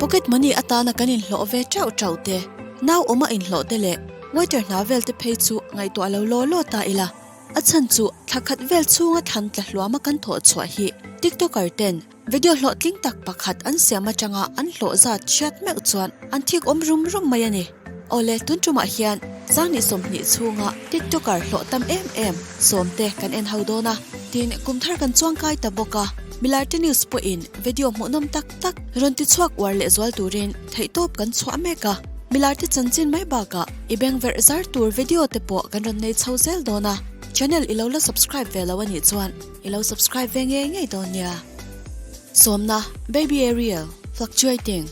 Pocket money atana kan inhlawh ve teuh teuh te, nau awma inhlawh te leh waiter hna vel te phei chu ngaihtuah lo law law ta ila. A chhan chu thla khat vel chhunga thlan tla hluama kan thawh chhuah hi TikToker ten video hlawhtling tak pakhat an siam atanga an hlawh zat hriat meuh chuan an thik awm rum rum mai a ni. Awle, tun tumah hian Sanghnih 20 chhunga TikToker hlawh tam em em sawmte kan en ho dawn a, tin kum thar kan chuangkai ta bawk a, Milarte News pawhin video hmuhnawm tak tak rawn ti chhuak uar leh zual turin theihtawp kan chhuah mek a, Milarte chanchin mai bakah i beng verh zar tur video te pawh kan rawn nei chho zel dawn a, channel i lo la subscribe ve lo a nih chuan i lo subscribe ve ngei ngei dawn nia. Sawmna, Baby Ariel, Fluctuating,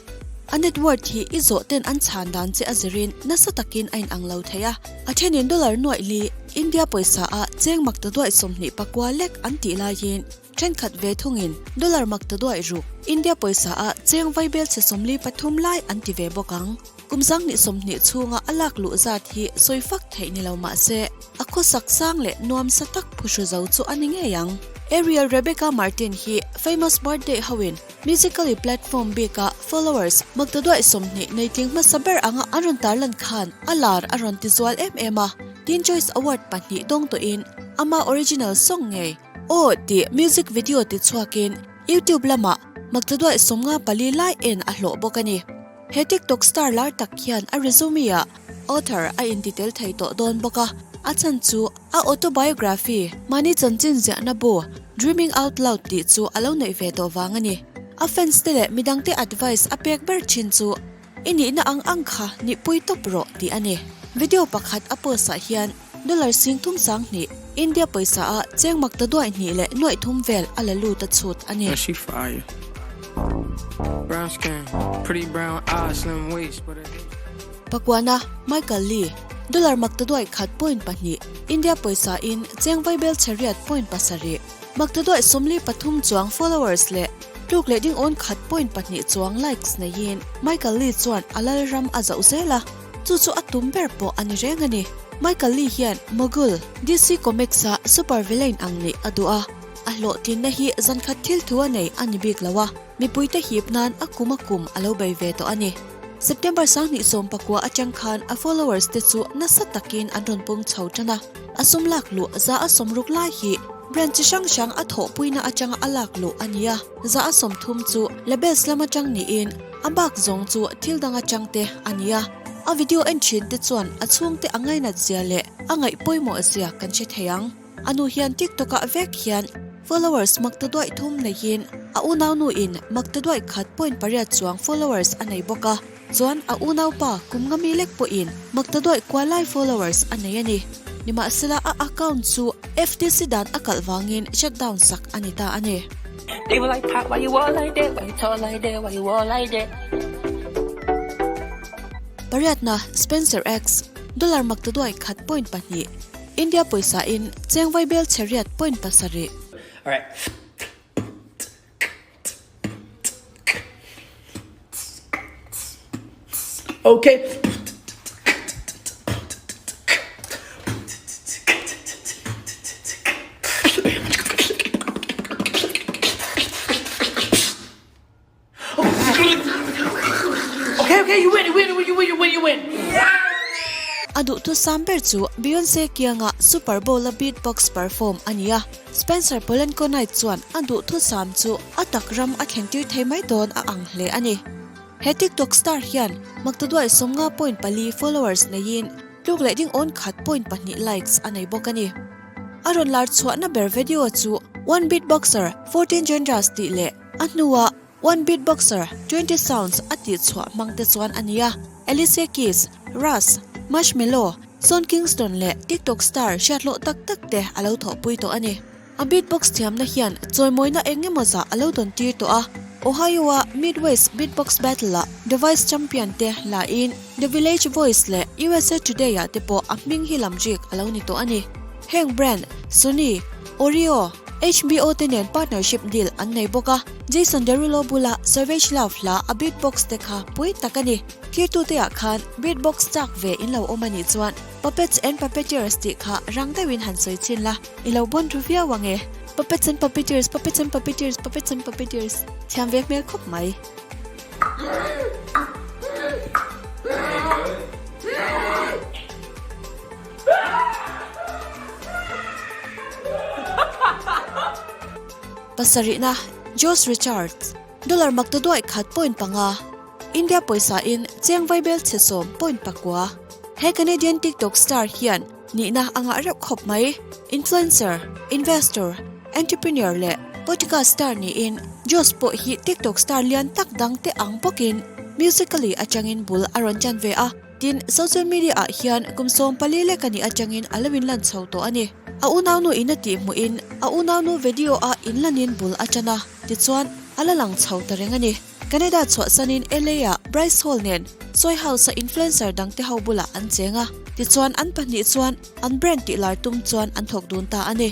A net worth hi i zawh ten an chhan dan che a zirin nasa takin a inang lo thei a, a thenin dollar nuaih li India pawisa ah cheng mak ta duaih 24 lek an tih laiin thenkhat ve thungin dollar mak ta duaih ruk India pawisa ah cheng vaibel chhe 43 lai an ti ve bawk ang. Kum 20 20 chhunga a lak luh zat hi sawi fak theih ni lo mah se, a khawsak sang leh nuamsa tak phuhru zo chu a ni ngei ang. Ariel Rebecca Martin hi Famous Birthday hoin Musical.ly platform bika followers maktaduaih 20 nei tling hmasa ber anga an rawn tarlan khan a lar a rawn ti zual em em a, Teen Choice Award pahnih dawng tawhin ama original song ngei Aw tih music video ti chhuakin YouTube lamah maktaduaih 54 lai en a hlawh bawk a ni. He TikTok star lar tak hian a resume-ah author a inti tel thei tawh dawn bawk a, a chhan chu a autobiography, mahni chanchin ziahna bu, Dreaming Out Loud tih chu a lo neih ve tawh vang a ni. A fans te leh midangte advice a pek ber thin chu, I nihna ang ang kha nihpui tawp rawh tih a ni. Video pakhat a post ah hian dollar 30 20, India pawisa ah cheng mak ta duaih hnih leh nuaih thum vel a la lut a chhut a ni. She fire. Brown skin, pretty brown eyes, slim waist, but a Pakuana, Michael Lee, dollar mak ta duaih khat point pahnih, India pawisa in cheng vaibel chhe riat point pasarih, mak ta duaih 43 chuang followers leh tluk leh ding awn khat point pahnih chuang likes neiin Michael Lee chuan a lal ram a zauh zel a, chu chu a tum ber pawh a ni reng a ni. Michael Lee hian Mogul, DC Comics a super villain ang nih a duh a, a hlawhtlinna hi zan khat thil thu a nei a ni bik lo a, mipuite hip nan a kum a kum a lo bei ve tawh a ni. September 2019 atang khan a followers te chu nasa takin an rawn pung chho tan a, a sum lak luh za a sawmruk lai hi brand chi hrang hrang a thawhpuina atanga a lak luh a ni a, za a 30 chu labels lam atang niin a bak zawng chu thil dang atang te a ni a. A video en thin te chuan a chhungte a ngainat zia leh a ngaih pawimawh zia kan hre thei ang. A nu hian TikTok ah vek hian followers mak ta duaih thum neiin a unau nu in mak ta duaih khat point pariat chuang followers a nei bawk a, chuan a unaupa kum nga mi lek pawhin mak ta duaih kua lai followers a nei a ni. Nimahsela a account chu FTC dan a kalh vangin shutdown sak a ni ta a ni. They were like, Pop, why you all like that? Why you talk like that? Why you all like that? Pariatna, Spencer X, dollar mak ta duaih khat point pahnih, India pawisa in cheng vaibel chhe riat point pasarih. Alright. Okay. Okay, okay, you win, you win, you win, you win, you win. A duhthusam ber chu Beyonce kianga Super Bowl a beatbox perform a ni a, Spencer Polanco Knight chuan a duhthusam chu a tak ram a thlentir thei mai dawn a ang hle a ni. He TikTok star hian maktaduaih 50 point pali followers neiin tluk leh ding awn khat point pahnih likes a nei bawk a ni. A rawn lar chhuahna ber video chu One Beatboxer, 14 Genres tih leh a hnuah One Beatboxer, 20 Sounds a tih chhuah hmang te chuan a ni a, Alicia Keys, Russ, Marshmello, Sean Kingston leh TikTok star hriathlawh tak tak te a lo thawhpui tawh a ni. A beatbox thiamna hian chawimawina eng emaw zah a lo dawn tir tawh a, Ohio-a Midwest Beatbox Battle-ah The Voice Champion te la in The Village Voice leh USA Today-ah te pawh a hming hi lam rik a lo ni tawh a ni. Heng brand, Sony, Oreo, HBO te nen partnership deal an nei bawk a, Jason Derulo bula Savage Love hla a beatbox te kha pui tak a ni. Thirtute ah khan beatbox chak ve in lo awm a nih chuan Puppets and Puppeteers tih kha rang deuhin han sawi chhin la, i lo bawn ru viau ang e. Puppets and Puppeteers, Puppets and Puppeteers, Puppets and Puppeteers thiam ve hmel khawp mai. Pasarihna, Josh Richards, dollar maktaduaih khat point panga, India pawisa in cheng vaibel chhe sawm point pakua. He Canadian TikTok star hian nihna a ngah reuh khawp mai. Influencer, investor, entrepreneur leh podcast star niin Josh pawh hi TikTok star lian tak dang te ang bawkin Musical.ly atangin bul a rawn tan ve a. Tin, social media ah hian kum 14 lek a nih atangin a lo inlan chho tawh a ni. A unaunu in a tih hmuhin a unaunu video a inlanin bul a tan a, tichuan a la lang chho ta reng a ni. Canada chhuahsanin LA ah Bryce Hall nen Soy House a influencer dangte ho bulah an cheng a, tichuan an pahnih chuan an brand tih lar tum chuan an thawk dun ta a ni.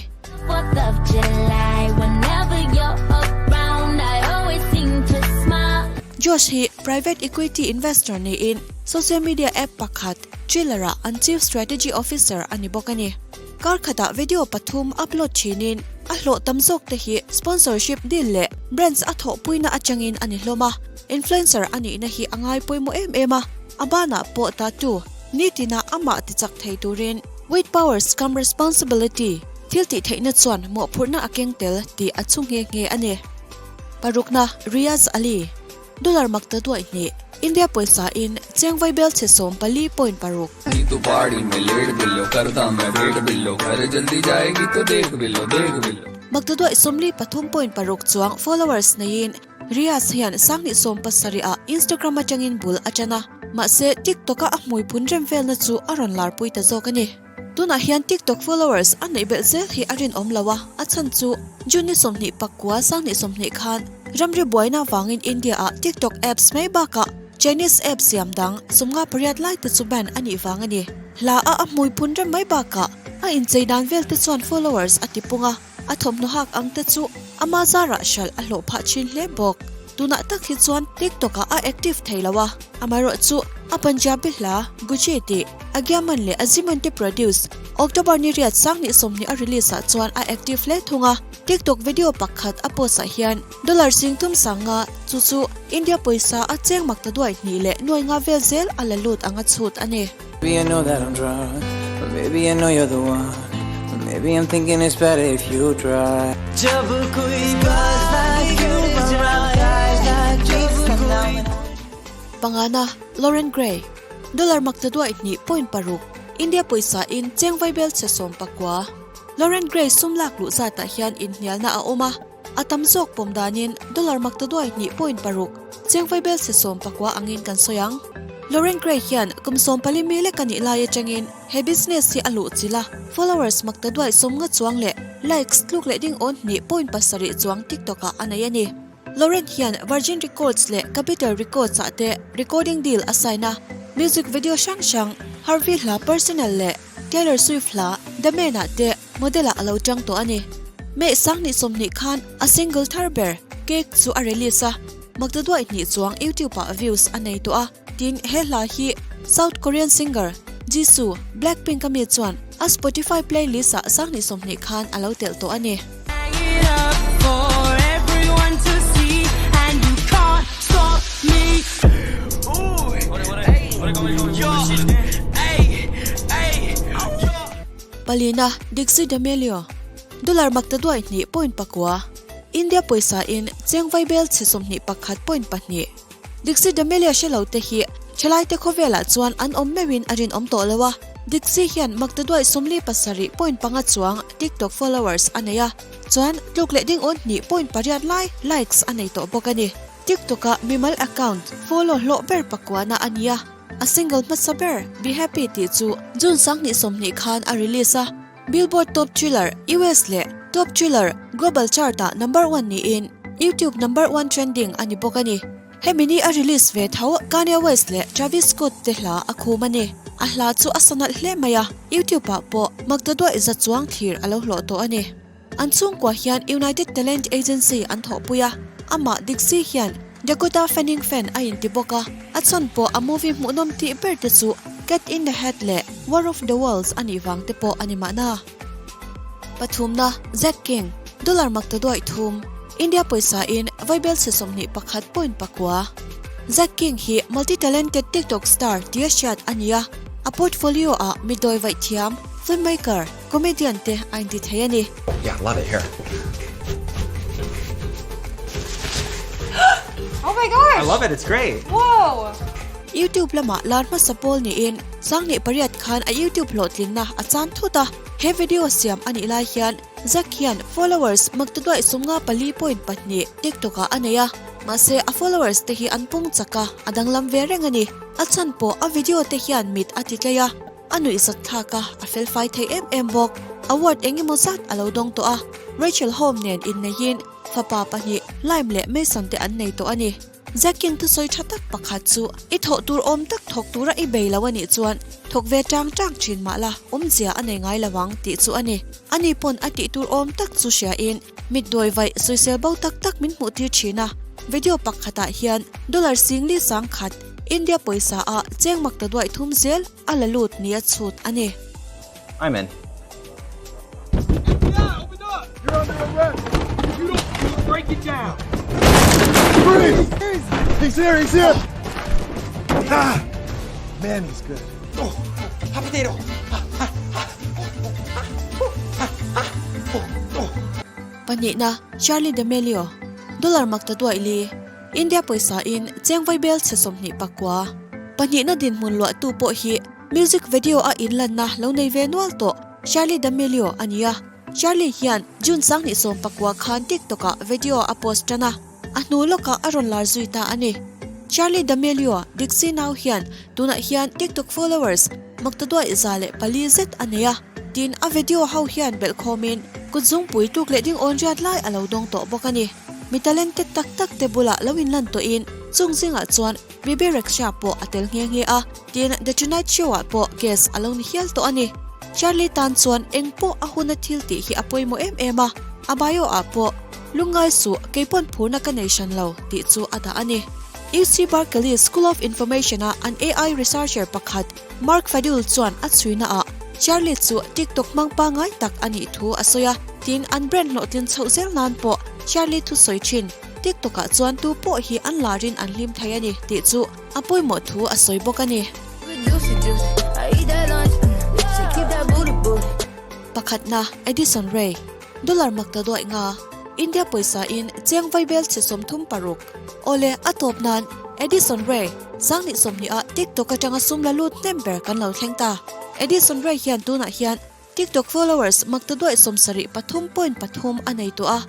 Josh hi private equity investor niin social media app pakhat Triller-ah an chief strategy officer a ni bawk a ni. Kar khatah video pathum upload thinin a hlawh tam zawk te hi sponsorship deal leh brands a thawhpuina atangin a ni hlawm a, influencer a nihna hi a ngai pawimawh em em a, a banah pawh tattoo nitina amah tichak thei turin With powers come responsibility, thil tih theihna chuan mawhphurhna a keng tel tih a chhu nghe nghe a ni. Parukna, Riyaz Ali, Dollar mak ta duaih hnih, India pawisa in cheng vaibel chhe 14.6. Mak ta duaih 43.6 chuang followers neiin Riyaz hian sanghnih 17 ah Instagram atangin bul a tan a, mahse TikTok-a a hmui phun rem velna chu a rawn larpui ta zawk a ni. Tunah hian TikTok followers a neih belh zel hi a rinawm lo a, a chhan chu June ni 29 sanghnih 20 khan ramri buaina vangin India-ah TikTok apps mai bakah Chinese app siam dang 58 lai te chu ban a nih vang a ni. Hla a a hmui phun rem mai bakah a inchei dan vel te chuan followers a tipung a. A thawmhnaw hak ang te chu ama zarah hralh a hlawh phah thin hle bawk. Tunah tak hi chuan TikTok ah a active thei lo a, amaherawh chu a Punjabi hla Gucci tih Agyaman leh Aziman te produce October ni riat sanghnih 20 a release ah chuan a active hle thung a. TikTok video pakhat a post ah hian dollar 30 sanga chu chu India pawisa a cheng mak ta duai hnih leh nuai nga vel zel a la lut ang a chhut a ni. Maybe I know that I'm drunk But maybe I know you're the one But maybe I'm thinking it's better if you drive Pangana, Lauren Gray, Dollar mak ta duaih hnih point paruk, India pawisa in cheng vaibel chhe sawm pakua. Lauren Gray sum lak luh zatah hian inhnialna a awm a, a tam zawk pawm danin dollar mak ta duai hnih point paruk, cheng vaibel chhe sawm pakua angin kan sawi ang. Lauren Gray hian kum 14 mi lek a nih lai atangin he business hi a luh chilh a, followers mak ta duai 50 chuang leh likes tluk leh ding awn hnih point pasarih chuang TikTok ah a nei a ni. Lauren hian Virgin Records leh Capitol Records ah te recording deal a sign a, music video hrang hrang, Harvey hla Personal leh Taylor Swift hla The Man ah te model ah a lo tang tawh a ni. May 2020 khan a single thar ber Cake chu a release a, maktaduaih hnih chuang YouTube ah views a nei tawh a. Tin, he hla hi South Korean singer Jisoo, Blackpink a mi chuan a Spotify playlist ah 2020 khan a lo telh tawh a ni. Palina, Dixie D'Amelio, Dollar mak ta duaih hnih point pakua, India pawisa in cheng vaibel chhe 21 point pahnih. Dixie D'Amelio hre lo te hi thalaite khawvelah chuan an awm meuhin a rinawm tawh lo a, Dixie hian maktaduaih 47 point panga chuang TikTok followers a nei a, chuan tluk leh ding awn hnih point pariat lai likes a nei tawh bawk a ni. TikTok-a mimal account follow hlawh ber pakuana a ni a, a single hmasa ber Be Happy tih chu June 2020 khan a release a, Billboard Top Thriller, US leh Top Thriller, Global Chart-ah number one niin YouTube number one trending a ni bawk a ni. Hemi ni a release ve tho Kanye West leh Travis Scott te hla a khum a ni. A hla chu a sa nalh hle mai a, YouTube-ah pawh maktaduaih za chuang thlir a lo hlawh tawh a ni. An chhungkua hian United Talent Agency an thawhpui a, amah Dixie hian Dakota Fanning fan a inti bawk a, a chhan pawh a movie hmuhnawm tih ber te chu Cat in the Hat leh War of the Worlds a nih vang te pawh a ni mahna. Pathumna, Zack King, dollar mak ta duaih thum, India pawisa in vaibel chhe 21 point pakua. Zack King hi multi-talented TikTok star tia hriat a ni a, a portfolio ah mi dawi vaih thiam, filmmaker, comedian te a inti thei a ni. Yeah, love it here. Oh my gosh! I love it, it's great. Whoa! YouTube lamah lar hmasa pawl niin 2008 khan a YouTube hlawhtlinna a chan thut a, he video siam a nih lai hian Zack hian followers maktaduaih 54.2 TikTok ah a nei a, mahse a followers te hi an pung chak a, a danglam ve reng a ni. A chhan pawh a video te hian mit a ti tlei a, a nuihzat thlak a, a felfai thei em em bawk. Award eng emaw zat a lo dawng tawh a, Rachel Holm nen inneihin fapa pahnih Lime leh Mason te an nei tawh a ni. Zack King thusawi tha tak pakhat chu i thawh tur awm tak thawk tura i bei lo a nih chuan thawk ve tang tang thin mah la awmzia a nei ngai lo ang tih chu a ni. Ani pawn a tih tur awm tak chu hria in mit dawi vaih sawisel bo tak tak min hmuh tir thin a. Video pakhatah hian dollar singli sangkhat India pawisa ah cheng mak ta duaih thum zel a la lut nia chhut a ni. I'm in. Pahnihna, Charli D'Amelio, Dollar mak ta duaih li, India pawisa in cheng vaibel chhe 29. Pahnihna dinhmun luahtu pawh hi Music video a inlanna lo nei ve nual tawh Charli D'Amelio a ni a. Charli hian June 2019 khan TikTok ah video a post tan a, a hnu lawkah a rawn lar zui ta a ni. Charli D'Amelio, Dixie nau hian tunah hian TikTok followers maktaduaih 104 zet a nei a, tin a video ho hian belhkhawmin kutzungpui tluk leh ding awn riat lai a lo dawng tawh bawk a ni. Mi talented tak tak te bulah lo inlan tawhin chung zingah chuan Bebe Rexha pawh a tel nghe nghe a, tin The Tonight Show ah pawh guest a lo ni hial tawh a ni. Charlie tan chuan eng pawh a huna thil tih hi a pawimawh em em a, a bio ah pawh Lungngai suh, kei pawn phurna ka nei hran lo tih chu a dah a ni. UC Berkeley School of Information a an AI researcher pakhat Mark Fadul chuan a chhuina ah Charlie chu TikTok hmang pangngai tak a nih thu a sawi a, tin an brand hlawhtlin chhoh zel nan pawh Charlie thusawi thin. TikTok ah chuan tu pawh hi an larin an hlim thei a ni tih chu a pawimawh thu a sawi bawk a ni. Pakhatna, Addison Rae, dollar mak ta duaih nga, India pawisa in cheng vaibel chhe 36. Awle, a tawp nan Addison Rae, 2020 ah TikTok atanga sum la lut hnem ber kan lo thleng ta. Addison Rae hian tunah hian TikTok followers mak ta duaih 73.3 a nei tawh a,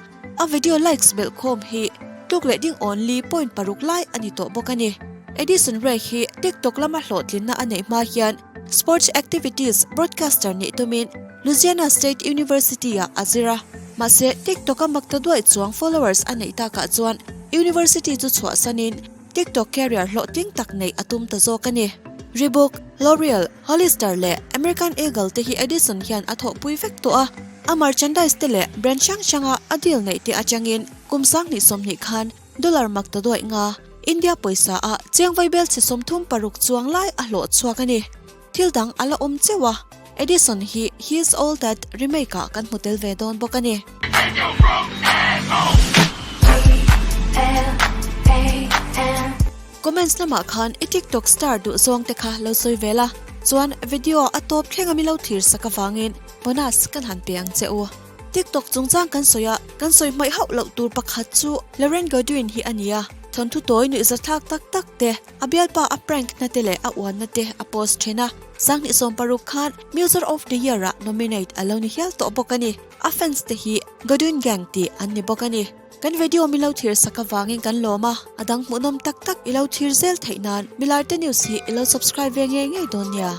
a video likes belh khawm hi tluk leh ding awn li point paruk lai a ni tawh bawk a ni. Addison Rae hi TikTok lama hlawhtlinna a neih hma hian sports activities broadcaster nih tumin Louisiana State University-ah a zir a, mahse TikTok-a mak ta duaih chuang followers a neih takah chuan university chu chhuahsanin TikTok career hlawhtling tak neih a tum ta zawk a ni. Reebok, L'Oreal, Hollister leh American Eagle te hi Addison hian a thawhpui vek tawh a, a merchandise te leh brand hrang hranga a deal neih te atangin kum 2020 khan dollar mak ta duaih nga India pawisa ah cheng vaibel chhe 36 chuang lai a hlawh chhuak a ni. Thil dang a la awm cheuh a, Addison hi He's All That remake ah kan hmu tel ve dawn bawk a ni. Comments lamah khan i TikTok star duh zawng te kha lo sawi vel a, chuan video a tawp thleng a mi lo thlir sak avangin bonus kan han pe ang che u. TikTok chungchang kan sawi a, kan sawi hmaih hauh loh tur pakhat chu Lauren Godwin hi a ni a, thawnthu tawi nuihzathlak tak tak te, A bialpa a prank na te leh a uan na te a post thin a, 2016 khan Muser of the Year ah nominate a lo ni hial tawh bawk a ni. A fans te hi Godwin Gang tih an ni bawk a ni. Kan video min lo thlir sak avangin kan lawm a, a dang hmuhnawm tak tak i lo thlir zel theih nan Milarte News hi i lo subscribe ve ngei ngei dawn nia.